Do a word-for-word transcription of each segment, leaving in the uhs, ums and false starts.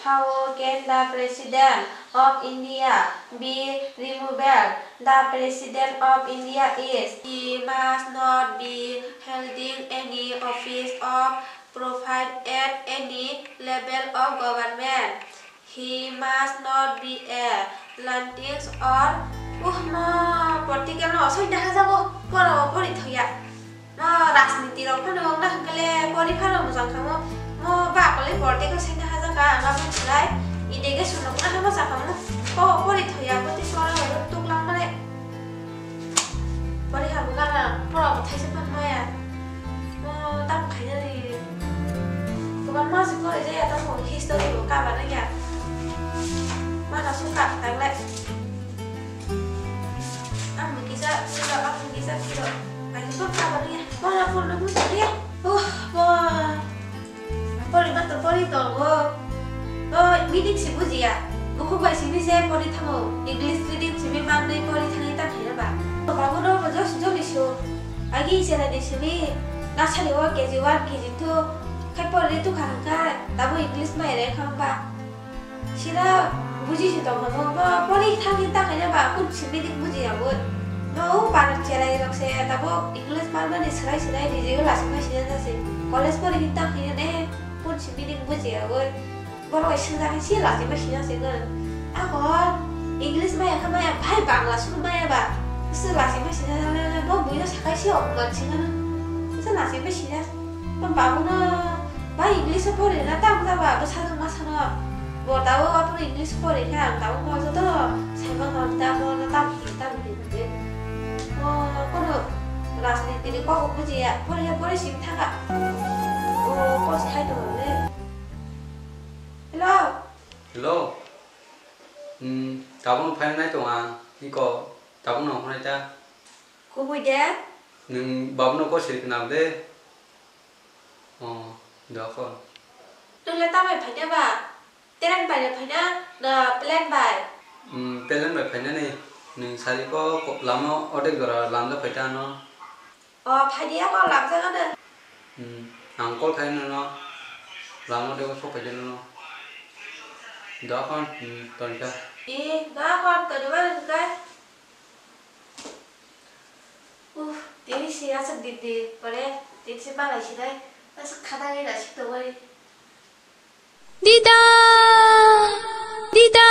How can the President of India be removed? The President of India is. He must not be holding any office of profit at any level of government. He must not be a politics or. Uh, mo political no soi da hajago, poro pori thoya. Mo rajniti rok phano wng na hwnkhe le pori phano mojang kha mo. Mo ba kole politics sai na hajakha, ang abo chwrai. Ide ge sunok na hama sakha mo. Ko pori thoya, poti pora horo tuklang mare. Pori ha buka na pora bo thaise phan maya. Mo tam khaina ni. Bukan ma si pori je ya tam mo history bo ka ba na ya. Ma na suka tak le. Ang kisa kilo, ang kisa kilo. Ang kisa kilo. Ang kisa kilo. Oh, wah. Pori ma to pori tongo. Oh, meaning si bujiya. Buku bai simi se pori thango. English reading simi manwi pori thangwi ta khaina ba. Babu no bo jos joli so. Agi sera de simi. Nasari o K G one, K G two. Khai pori tu khang khai. Tabu English mai re khang ba. Sira buji si tong mano, ba pori thangwi ta khaina ba, kun simi dik buji ya bo. No, para cherai rok se, tabo English mar mani serai serai, riji la sima sina jase. College pori hinta khaina ne, kun simi dik buji ya bo. Boro bai sung jani si la sima sina se gan. Ako English maya kha maya, bhai Bangla sung maya ba. Se la sima sina jana, bo buino sakai si ok man sina. Se la sima sina. Babu no ba English o pori na tam jaba, bo sajwk ma sano. Bo tabo aphuru English pori kha, ang tabo mo joto saimano, tamo no tam hi, tam hi hwnwi. O kono rajniti ni kok bujiya, pori ya pori sim thaka. O kos khai tongo le. Hello. Hello. Hmm, tabuk no phaina nai tongo ang, niko tabuk no hwnai ta. Kubui de? Nwng babu no kosiri khna de. Oh, dokhor. Nwng le tamai phaina ba? Train bai le phaina na plane bai? Hmm, plane bai phaina ni. Nwng sari ko ko-, lama o ordek jora lamjak phai ta ano. O, phai di ako lamjak ano. Hmm, ang call khai nono. Lama o ordek o sok phai di nono. Dokhor, hmm, toni kha. E, dokhor, toni mani hwnkhe. Uff, tini si aswk din di, pore tini si malai sinai, aswk khadagwi naisik tongwi. Dida! Dida!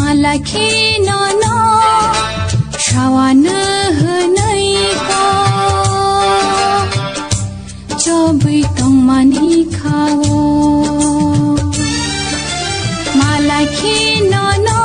Malakhi nono sawano hwnwi kok chobwi tongmani kha-o. Malakhi nono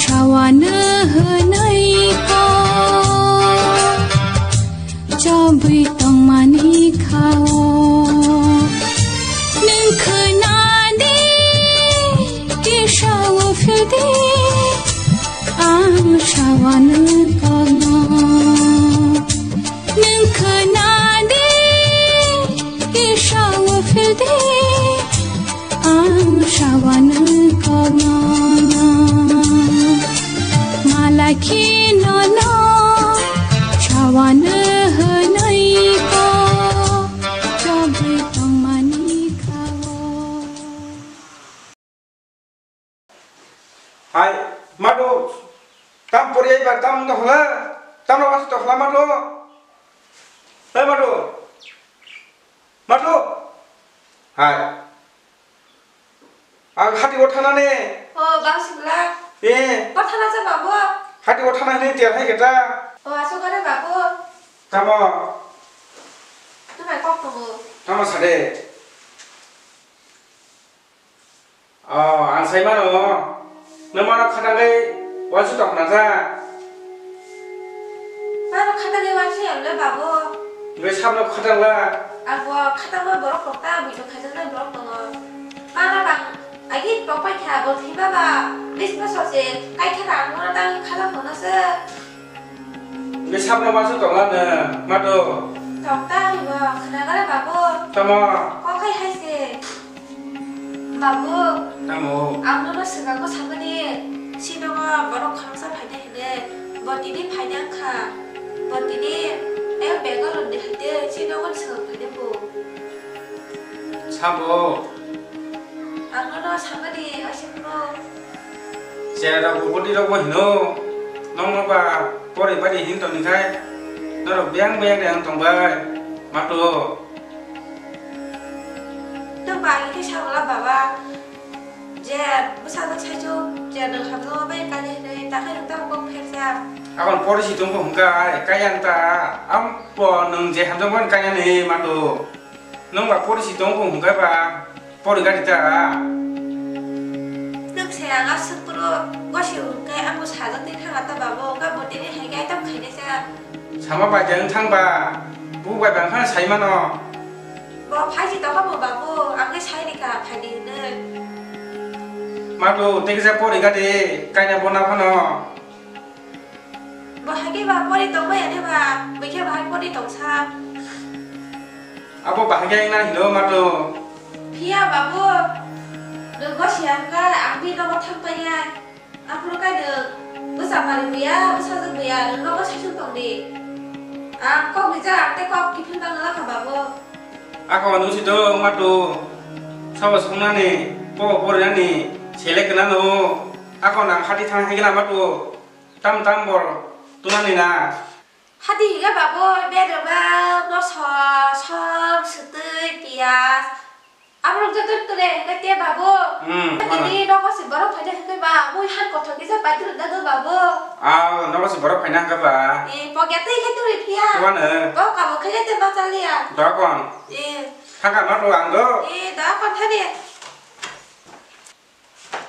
sawano hwnwi kok chobwi tongmani kha-o. Nwng khwnadi, tisa o phildi, ang sawano kokno. Nwng khwnadi, tisa o phildi, ang sawano kokno. Malakhi nono sawano hwnwi kok chobwi tongmani kha-o. Hai, madu, tam pori ai bar tam no hla, tam no was to hla madu. Hai madu. Madu. Hai. Ang hati o thana ne. O, bang sibla. Eh. Ba thana cha babu. Hati o thana ne tiar hai keta. O, asu kare babu. Tamo. Tumai kok tongo. Tamo sade. O, ang sai mano. Nang mano khatangwi Wansuk tong khna kha. Mano khatangwi wansuk ya le babu. Bai sabno khatang la. Abo khatangma borok tong ta, buino khaijaknai borok tongo. Mano bang agi tong pai kha, bo thwiba ba bis bosor se kai kha, ang bono tang khatang hwnwi se. Bai sabno wansuk tong la no, mato. Tong ta, abo khna kha le babu. Tamo. Kok hai hai se. Babu. Tamo? Ang nono swkango sakani, sinogo borok khoroksa phainai hinwi, bo tini phainai wngkha. Bo tini, eh, Bangalore ni haite sinogo swkang phainai bo. Sabo? Ang nono sakani, aise phuru. Chera rok bo bwtwi rok bo hino, nokno ba pori bari hin toni khai, norok biyang biyang de ang tong bai, mato. Nwng ba ang khe sa wngla baba, je bwsajwk saichung je nwng hamjakma bai kani hinwi ta khe nwng tamo kok pherjak. Aboni pori si tongkho hwnkha ai kaiya ta, abo nwng je hamjakma bai kaiya ni mato. Nwng ba pori si tongkho hwnkha ba pori gari ta. Nwng se ang aswk phuru gosi hwnkhe abo sajak twi thang ta babo, wngkha bo tini hai khe tam khainai sa. Sama bai jang thang ba, bu bai bang kha sai mano. Bo phai si tokha bo babu, ang khe sai rikha phaidi hinwi. Mato, tei kisa pori gari, kaina bona phano. Bo hai khe ba pori tong bai ani ba, bui khe ba hai pori tong sa. Abo bahai khe wngna hino mato. Phiya babu, nogo siya wngkha, ang bini nogo thang pai ya. Aphuru kainwi bwsa mari buya, bwsajwk buya, nwng nogo saichung tong di. Ang kok rijak, ang tei kok kiphil bang lakha babu. Ako nwng si do wngma tu. Sabo songnani, po porinani, sele kwnano. Ako nang hati thang hai kwnama tu. Tam tam bor tunani na. Hati higa babu, bereba, moso, som, swtwi, piyaj. Aborok joto tule hwnkhe te babu. Hmm, tini nogo se borok phaina hwnkhe ba, mui han kothok kisa paitwrwk da do babu. Ah, nogo se borok phaina hwnkhe ba. Eh, pokya twi khe twi phiya. Wano? Bo kabo khe te bachaliya. Dokon. Eh. Thaka ma to ang do. Eh, dokon thani.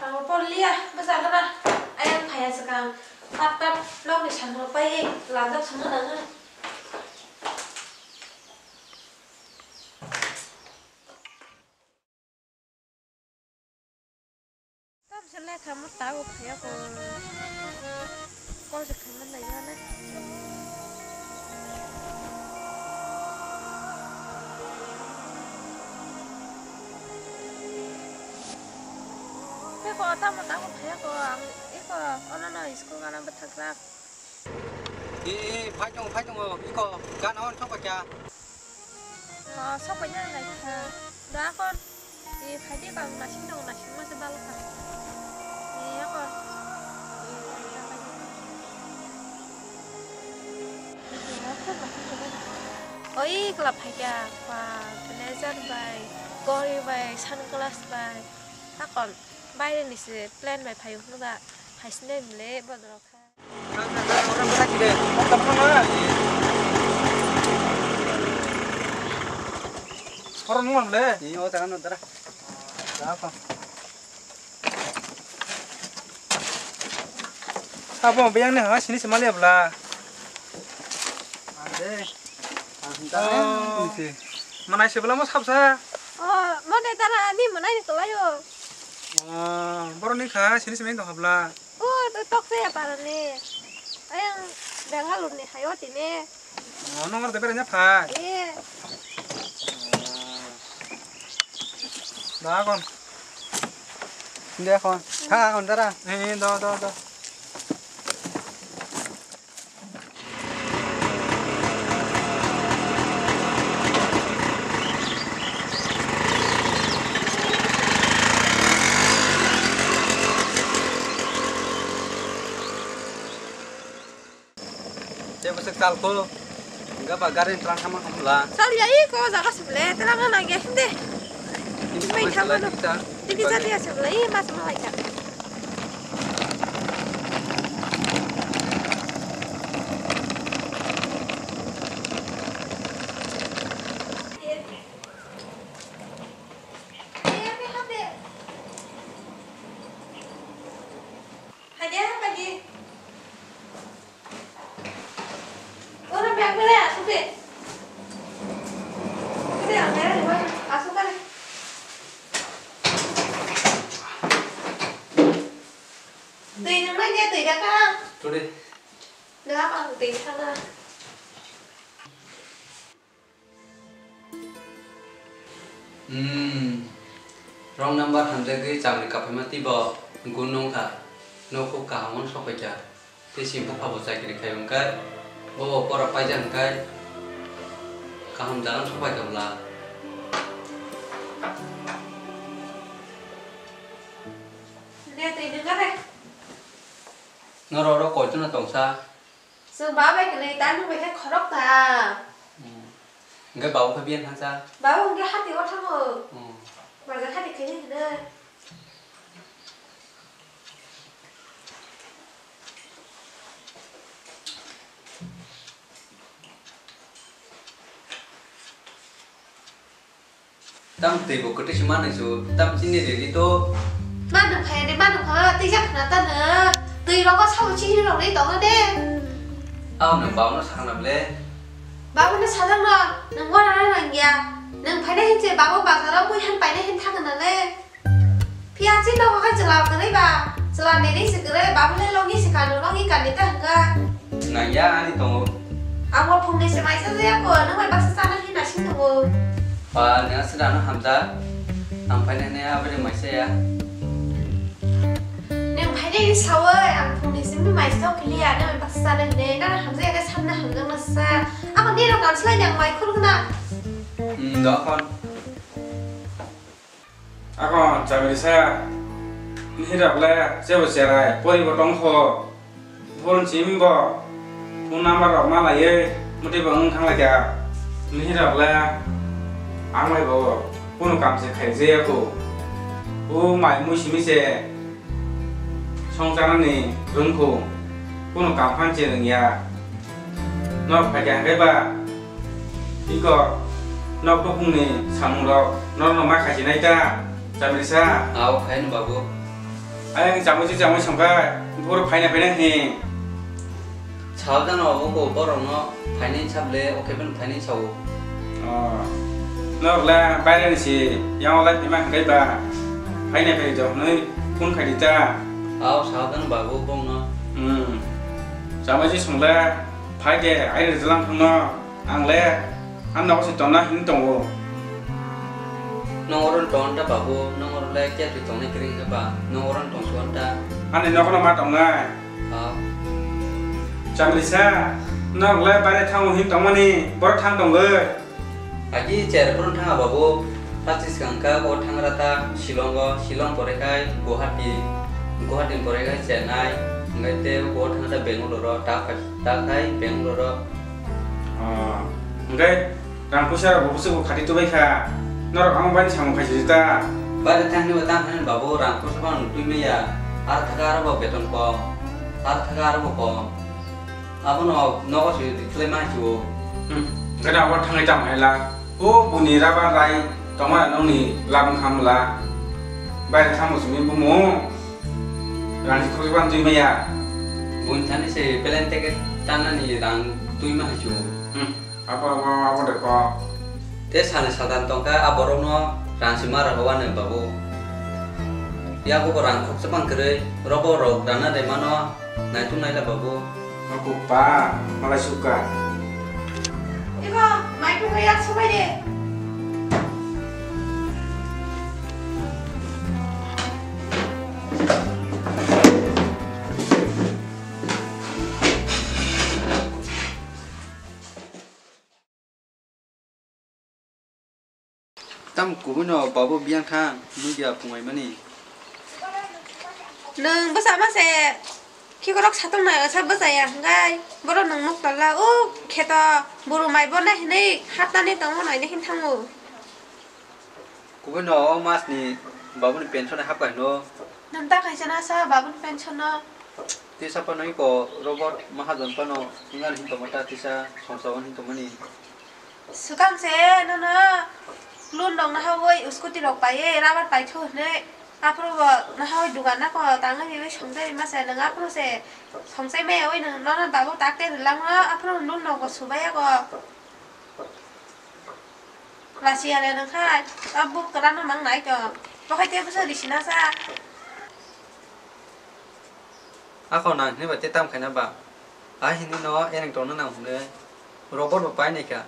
Ang porliya, bwsa gana. Ayang phaya swkang. Tap tap logni samung pai, lajak songna nangha. Tam se lekha mo tabo phaya ko. Ko se khaima nai ya le. Beko tamo tamo phaya ko ang eko ono no school gana bwthakjak. E, e, phai tongo, phai tongo, eko gana on sokpakya. O, sokpaina nai kha. Da kon. E, phai di bang nasing tongo, nasing ma se bal kha. E, eko. Oi, kla phaikya, pa, blazer bai, gori bai, sunglass bai. Takon, baire ni se plan bai phaio hwnba, phaisinai mle bodorok kha. Oro nung lamle? Ni o jaga no dara. Abo biyang ni ha sini se mali abla. Ande. Oh. Manai se bla mo sabsa. Oh, mo de tara ni manai ni tolayo. Oh, boro ni kha sini se meng tong habla. Oh, to tok se ya parani. Ayang Bangalore ni hayo tini. Oh, nong aro de bera nya pha. Eh. Da kon. Inde kon. Ha kon dara. Eh, do, do, do. Tei bwswk chalko, hwnkhe ba gari ni trang sama khamla. Chal ya, iko jaga sibole, tela gana ge, hinde. Ini Mai sama thamano. Jalan kita. Tiki jadi ya sibole, i mas malai ka. Hanya apa di? Ini twi da ka? Twi. Dah, ang twi sana. Hmm. Wrong number hamjagwi chamri kaphaima twibo gun nung kha. Nokhuk kaham wng sokphaikha. Tei si bupha bo chakri khai hwnkhe, bo bo pora paijak hwnkhe kaham jaga sokphaikha bwla. Ne twi nung kha re. Norok oro koichwna tongsa? Chwng baba bai kwlwi, tamo bai khe khorok ta. Hmm. Hwnkhe baba khe biyang thangsa? Baba hwnkhe hati o thango. Hmm. Bazar hati khaini hwnwi. Tam twi bo kwtwi se manwi su, tam chini riri to. Manwi phai de, manwi phai tei jak khna ta no. Twi rogo sabo chini rok ri tongo de. Aw, nwng baba no sakna ble. Baba no sajak no, nwng wana na nang ya. Nwng phai na hin se baba bazar o mui han pai na hin thang na le. Phiya chini nogo khe chwla kwrwi ba, chwla nini se kwrwi, baba le logi se kanu, logi kani ta hwnkha. Nangya ani tongo. Amo phungni se maisa jaya ko, nwng bai baksa chana hin naising tongo. Ba, nang se dano hamjak. Ang phainai ne aboni maisa ya. Nwng phainai ni sawi, ang phungni se mi maisa tok kiliya, nwng bai baksa chana hinwi, nang hamjak ya khe samna hamjak na sa. Ako nirok nang slai nang mai khuluk na. Hmm, dokhon. Ako chamrisa, nihirok le sebo cherai, poribo tongkho. Phone sim bo, phone number rok ma laiwi, mwtwi bo wng thang laikha. Nihirok le ang bai bo kunu kam se khai jaya kho. O mai mui simi se song chanani rwng kho, kunu kam phan se rwng ya. Nok phaikha hwnkhe ba, iko nok tupungni samungrok norokno ma khaisinai ta, chamrisa? Ao, khaino babu. Ayang chamui se chamui songkha, buphuru phaina phaina hi? Sao jano babu, bo borokno phainai sable, o khe phano phainai sao. Oh. Norokla bairani si, yang olai phima hwnkhe ba, phaina phai jok hwnwi phone khai di ta. Ao, sao jano babu, bongno. Hmm. Chamui se songla, Phai de, ai rijlang thangno, ang le, ang nogo se tonna hini tongo. Nong oro tong ta babu, nong oro le kebri tongnai kwrwi khe ba, nong oro tong suan ta. Ani nogo no ma tongnai. Hao. Chamrisa, nong le bare thango hini tongmani, boro thang tongwi. Agi cher phuru thanga babu, Phachi swkang kha bo thangra ta Shillong o, Shillong pore khai Guwahati, Guwahati pore khai Chennai, hwnkhe tei bo thangra ta Bangalore o, ta khai, ta khai Bangalore o. Oh, hwnkhe rang puisa rok bo bwswk bo khati tubai kha, norok amo bai samung khai sidi ta? Baire thangni bo tang thani babu, rang puisa phano twi maya, ar thaka aro bo beton kom, ar thaka aro bo kom. Abono nogo se khlai ma hichu. Hmm. Gana abo thangwi tamo hai la. O buni rubber rai tongma nongni labung hamla. Baire thamo simi bumo. Rani khogwi ban twi maya. Buni thani se plane ticket tanani rang twi ma hichu. Hmm. Abo, abo, abo de ko. Te sani sadhan tongkha, a borokno rang se ma rw ani babu. Yago bo rang khoksa bang kwrwi, robo rok rana de mano. Naituk naila babu. Ako pa, malai suka. Iko, maituk ya subai de. Tam kubui no babu biyang thang, nugya pungai mani. Nwng bwsa ma se khikorok satung nai, sa bwsa ya hwnkhe, borok nwng nuk tala, o kheto buru mai bo nai hinwi hatnani tongo nai hinwi thango. Kubui no o mas ni babu ni pension hapkai no. Nwng ta kaisa na sa babu ni pension no. Tisa phano iko Robert Mahajon phano hingan hin tongma ta tisa songsa o hin tongmani. Swkang se nono loan rok nahawi scooty rok paiwi rubber paithu hinwi aphuru bo nahawi dugan nako tangwi riwi songchai rima se nwng aphuru se songchai maya wi nwng nono tabuk takte rwlangno aphuru loan rok bo subai yago. Lachiyale nwng khai tabuk kwrano mang nai tong bokhai tei bwsa risina sa. Ako nang hinwi bai tei tam khaina ba? A hinwi no ereng tongna nang hwnwi robot bo pai naikha,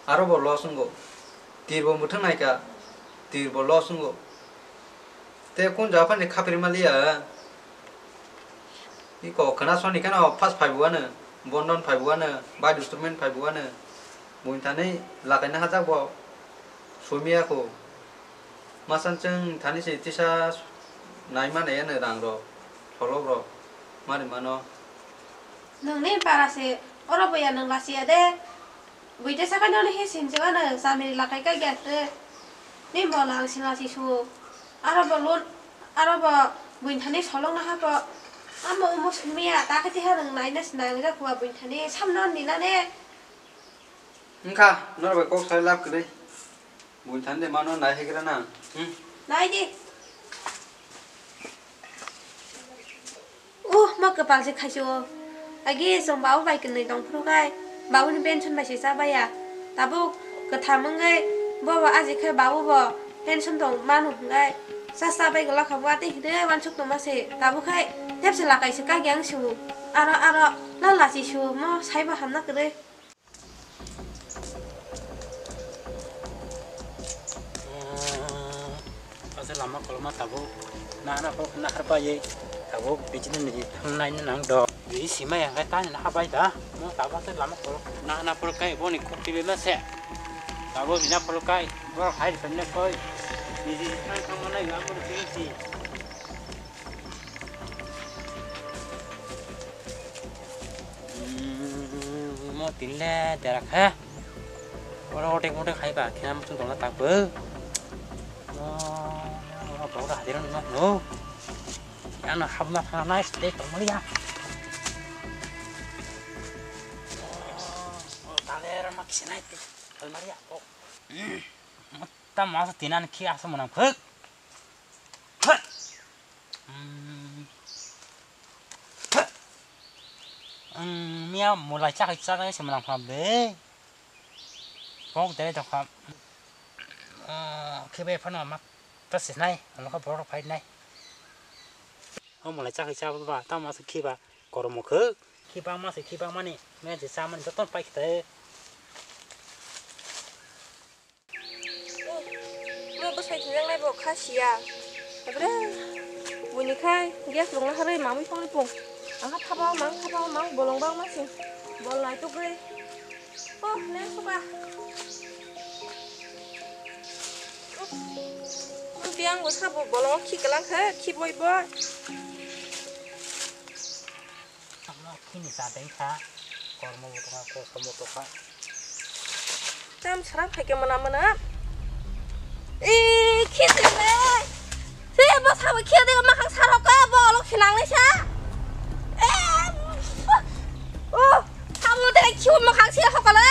aro bo loss wngo. Tir bo mwthang naikha, tir bo loss wngo. Tei kun jaga phani khapri maliya. Iko khwna soni kheno first phaibu ano, Bondon phaibu ano, bai instrument phaibu ano. Buini thani lakaina hajak bo sumiya kho. Masan chwng thani se tisa naima nai ano rang rok, solok rok mari mano. Nungni para se oro boya nung lasiya de. Buite sakai noni he sinjak ano chamiri lakai kai gas de. Ni molang sila si su. Aro bo lun, aro bo buini thani solok na ha bo. Amo umo sumiya ta khe tiha nung naina sinang jak kuwa buini thani samno nina ne. Wngkha, norok bai kok sai lab kwrwi. Buini thani de mano nai hai gra na. Hmm. Nai di. Uh, mo kwpal se khaisi o. Agi chwng babu bai kwnwi tong phuru khai. Babuni pension bai se cha baya. Tabuk kwtham wngwi bo bo aji khai babu bo pension tong manu hwngai. Cha cha bai gwlak kha bo atwi hinwi wansuk tongma se. Tabuk khai tep se lakai se kagi ang su. Aro aro la lachi su mo sai bo hamna kwrwi. Asa lama koloma tabuk nahana pok nahar paye tabuk bijini niji thangnai nang do. Biji sima yang kai tani nahar pai da. Mo tabuk asa lama kolok nahana pol kai boni khuk tibe ma se. Tabuk bina pol kai bor hai penne koi. Biji thang thang mana yang mo biji. Hmm, mo tinle derak ha. Oro otek motek hai ba, kena muchung tongla tak bo. No, no, no, no, no, no. Ano habna thana nice, dei tongmali ya. Oh, oh, tale ra mak sinai te. Almari ya, oh. Hmm, mo ta masa tinan khi asa monang khuk. Hmm. Ang miya mulai chakhi chakhi se manang kha be. Kok dere to kha. Ah, khibe phano mak ta se nai, ang kha borok phai nai. O mulai chakhi cha ba, ta ma se khiba kormo khe. Khiba ma se khiba mani, me je sa mani joton pai khita. Oh, mo bwsai thwngjaknai bo kha siya. Tabra, buini khai gas rwngna harwi mamwi phone pung. Ang kha thapa mang, thapa mang, bolong bang ma sing. Bol nai tugwi. Oh, le suka. Mo biang bo sabo bolong khi kalang kha, khi boi boi. Tamo khini cha dei kha, kormo bo tongkha, kosom bo tongkha. Tam sara phaikhe mona mona. Ee, khini le. Se bo sabo khini de makhang saro ka, bo lo khinang le sa. Ee, oh, sabo de khiu makhang se hokala.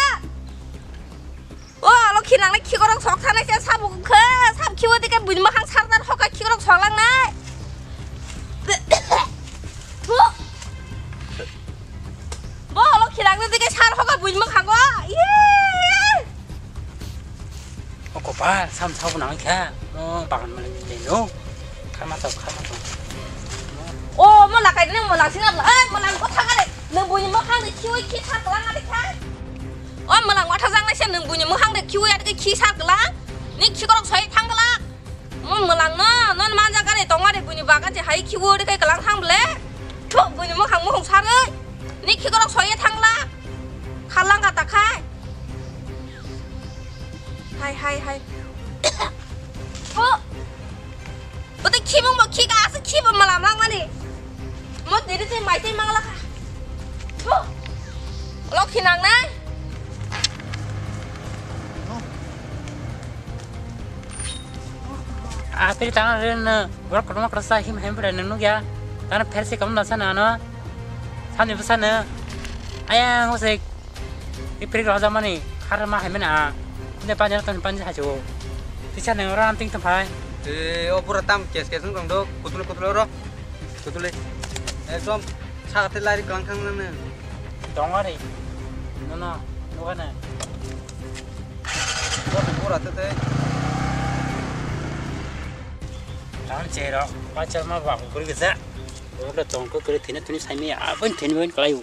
O, alo khinang nai khikorok sok sanai se sabuk khe, sab khiwi tike buini makhang sardan hokai khikorok sok lang nai. Bo, bo alo khinang nai tike sar hokai buini makhang o. Iye. O kopal, sam sabo nang kha. No, bagan mali ni no. Kharma tau, kharma tau. O, mo lakai ni mo lang singa, ai, mo lang ko thang ale. Nung buini makhang ni khiwi khi sar lang ale kha. O mwlang watha jang naisa nwng buini mwkhang de khiwi ya de khi sar kwlang. Ni khikorok soi thang kwlang. Mo mwlang no, non manja gari tongo de buini bagan je hai khiwi de kai kwlang thang ble. Thu buini mwkhang mukhung sarwi. Ni khikorok soi thang la. Khalang ka ta khai. Hai, hai, hai. Thu. Bwtwi khimung bo khika, aswk khibo mwlam langmani. Mo tiri twi mai twi mangla kha. Phu. Lo khinang nai. Atri tang ren borok kotorma kotor sa him hem pura nung nukya. Tang pher se kam da sana no. Sani bwsa no. Ayang usik. Iprik rok jamani khar ma hai mena. Inde panjara ton panjara hajo. Tisa neng ora anting to phai. E, o pura tam kes kes wng tong do. Kutule kutule oro. Kutule. Ekdom sa te lari klang thang nang ne. Dong ari. No no. No kana. O pura te te. Tan chero. Pachal ma ba ko guri gesa. Ora tongko kere thina tuni saimi abon thini ben kalai.